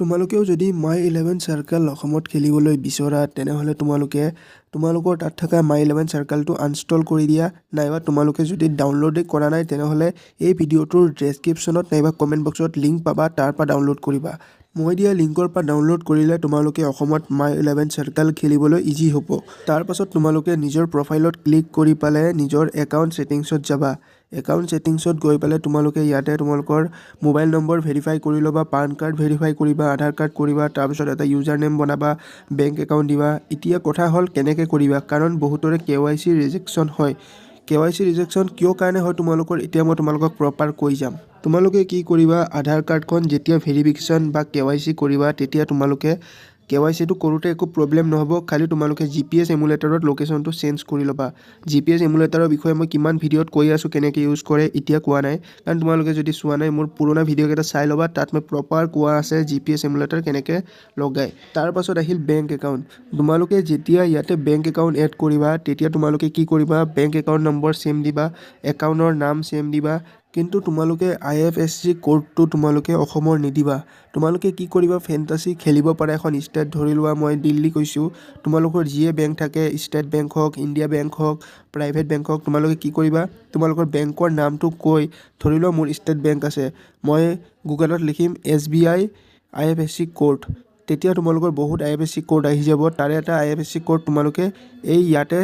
তোমালোকেও যদি My Eleven circle অসমত খেলিবলৈ বিচৰা, তেনেহ'লে তোমালোকে তোমালোকৰ তাত থকা মাই ইলেভেন চাৰ্কেলটো আনইনষ্টল কৰি দিয়া, নাইবা তোমালোকে যদি ডাউনলোডেই কৰা নাই, তেনেহ'লে এই ভিডিঅ'টোৰ ডেছক্ৰিপশ্যনত নাইবা কমেণ্ট বক্সত লিংক পাবা, তাৰ পৰা ডাউনলোড কৰিবা। মই দিয়া লিংকৰ পৰা ডাউনলোড কৰিলে তোমালোকে অসমত মাই ইলেভেন চাৰ্কেল খেলিবলৈ ইজি হ'ব। তাৰপাছত তোমালোকে নিজৰ প্ৰফাইলত ক্লিক কৰি পেলাই নিজৰ একাউণ্ট ছেটিংছত যাবা। একাউণ্ট ছেটিংছত গৈ পেলাই তোমালোকে ইয়াতে তোমালোকৰ মোবাইল নম্বৰ ভেৰিফাই কৰি ল'বা, পান কাৰ্ড ভেৰিফাই কৰিবা, আধাৰ কাৰ্ড কৰিবা, তাৰপিছত এটা ইউজাৰ নেম বনাবা, বেংক একাউণ্ট দিবা। এতিয়া কথা হ'ল কেনেকৈ কৰিবা, কাৰণ বহুতৰে কেৱাইচি ৰিজেকশ্যন হয়। কেৱাইচি ৰিজেকশ্যন কিয় কাৰণে হয় তোমালোকৰ, এতিয়া মই তোমালোকক প্ৰপাৰ কৈ যাম। তোমালোকে কি কৰিবা, আধাৰ কাৰ্ডখন যেতিয়া ভেৰিফিকেশ্যন বা কেৱাইচি কৰিবা, তেতিয়া তোমালোকে কেৱাইচিটো কৰোঁতে একো প্ৰব্লেম নহ'ব। খালি তোমালোকে জিপিএছ এমুলেটৰত লোকেশ্যনটো চেঞ্জ কৰি ল'বা। জিপিএছ এমুলেটৰৰ বিষয়ে মই কিমান ভিডিঅ'ত কৈ আছোঁ কেনেকৈ ইউজ কৰে, এতিয়া কোৱা নাই, কাৰণ তোমালোকে যদি চোৱা নাই, মোৰ পুৰণা ভিডিঅ'কেইটা চাই ল'বা। তাত মই প্ৰপাৰ কোৱা আছে জিপিএছ এমুলেটৰ কেনেকৈ লগায়। তাৰপাছত আহিল বেংক একাউণ্ট। তোমালোকে যেতিয়া ইয়াতে বেংক একাউণ্ট এড কৰিবা, তেতিয়া তোমালোকে কি কৰিবা? বেংক একাউণ্ট নম্বৰ ছেম দিবা, একাউণ্টৰ নাম ছেম দিবা, কিন্তু তোমালোকে আইএফএছচি ক'ডটো তোমালোকে অসমৰ নিদিবা। তোমালোকে কি কৰিবা? ফেণ্টাচি খেলিব পৰা এখন ষ্টেট, ধৰি লোৱা মই দিল্লী কৈছোঁ, তোমালোকৰ যিয়ে বেংক থাকে, ষ্টেট বেংক হওক, ইণ্ডিয়া বেংক হওক, প্ৰাইভেট বেংক হওক, তোমালোকে কি কৰিবা? তোমালোকৰ বেংকৰ নামটো কৈ, ধৰি লোৱা মোৰ ষ্টেট বেংক আছে, মই গুগলত লিখিম এছবিআই আইএফএছচি ক'ড। তেতিয়া তোমালোকৰ বহুত আইএফএছচি ক'ড আহি যাব। তাৰে এটা আইএফএছচি ক'ড তোমালোকে এই ইয়াতে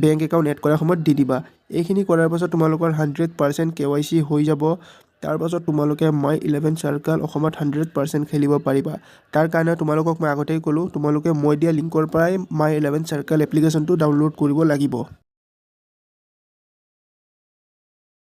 বেংক একাউণ্ট এড কৰাৰ সময়ত দি দিবা। এইখিনি কৰাৰ পাছত তোমালোকৰ 100% কেৱাইচি হৈ যাব। তাৰপাছত তোমালোকে মাই ইলেভেন চাৰ্কেল অসমত 100% খেলিব পাৰিবা। তাৰ কাৰণে তোমালোকক মই আগতেই ক'লোঁ, তোমালোকে মই দিয়া লিংকৰ পৰাই মাই ইলেভেন চাৰ্কেল এপ্লিকেশ্যনটো ডাউনলোড কৰিব লাগিব।